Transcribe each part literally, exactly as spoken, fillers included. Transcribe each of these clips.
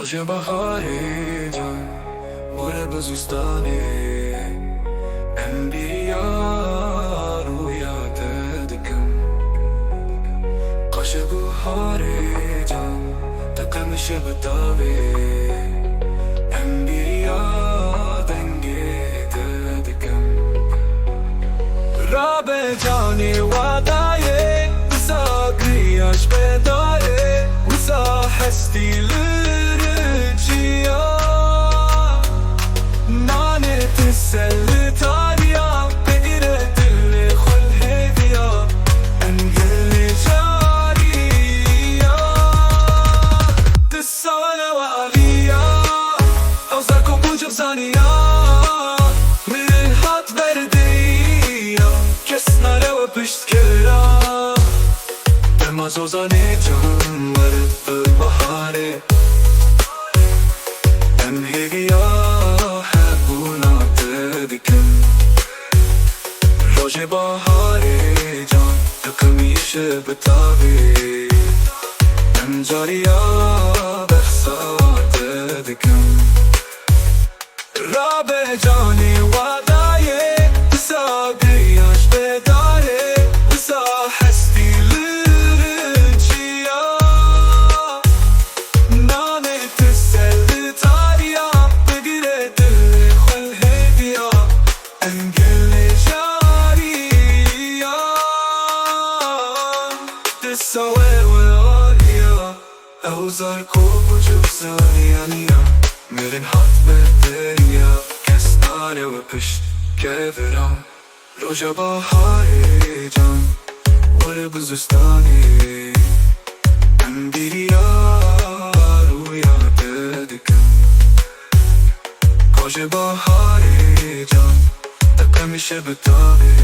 Ji baharê can were bi zistanê, em bêriya rûya te dikin. Qaşe buharê can diqemişe bi tavê, em bêriya dengê te dikin. Rabe canê wadayê, wisa giya ji bedarê, wisa hestî li rinciya. Nanê tu ser li tariya, bigire dilê xwe li hêviya, em gelê cariya. Tu sawene we aliya, ew zerko bû civzaniya, min hat berdeya, kes nare we pişt kira. Dema zozanê can were bi baharê, em hêviya hebûna te dikin. Rojê baharê can diqimîşe bi tavê, em cariya behsa te dikin. Rabe canê wadayê, wisa giya ji bedarê, wisa hestî li rinciya. Nanê tu ser li tariya, bigire dilê xwe li hêviya, em gelê cariya. Disa we we aliya, ew zerko bû civzaniya niya. Mirin hat berderiya, kes nare we pişt kevira. Roja baharê can were bi zistanê, em bêriya rûya te dikin. Roja baharê can diqemişe bi tavê,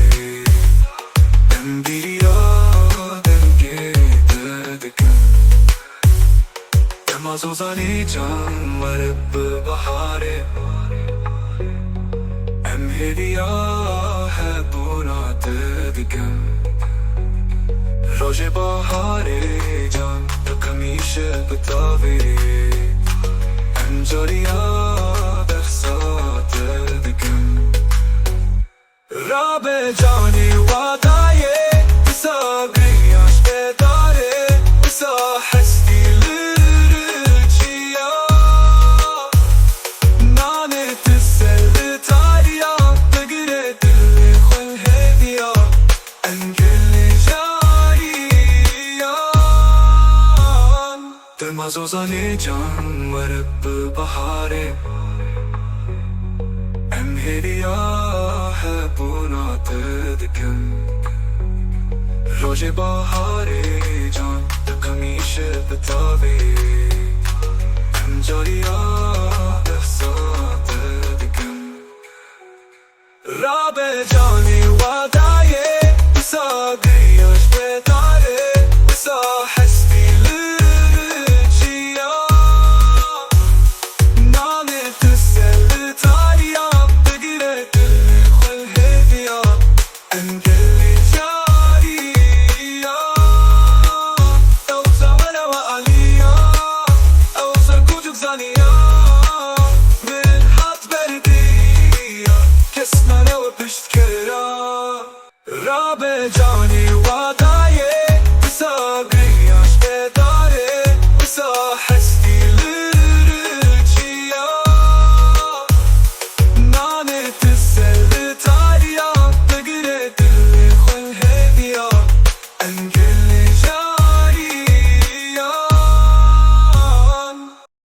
em bêriya dengê te dikin. Dema zozanê can were bi baharê, em hêviya hebûna te dikin. Rojê baharê can diqimîşe bi tavê, em cariya behsa te dikin. Rabe canê wadayê, wisa giya ji bedarê, wisa hestî li rinciya. Nanê tu ser li tariya, bigire dilê xwe li hêviya, em gelê cariya. Dema zozanê can were bi baharê, em hêviya hebûna te dikin. Rojê baharê can diqimîşe bi tavê, em cariya behsa te dikin. Rabe canê wadayê, wisa giya ji bedarê, wisa hestî li rinciya. Nanê tu ser li tariya, bigire dilê xwe li hêviya, em gelê cariya. Ew zawere we aliya, ew zerko civzaniya, min hat berdiya, kes nare we pişt kira. Rabe canê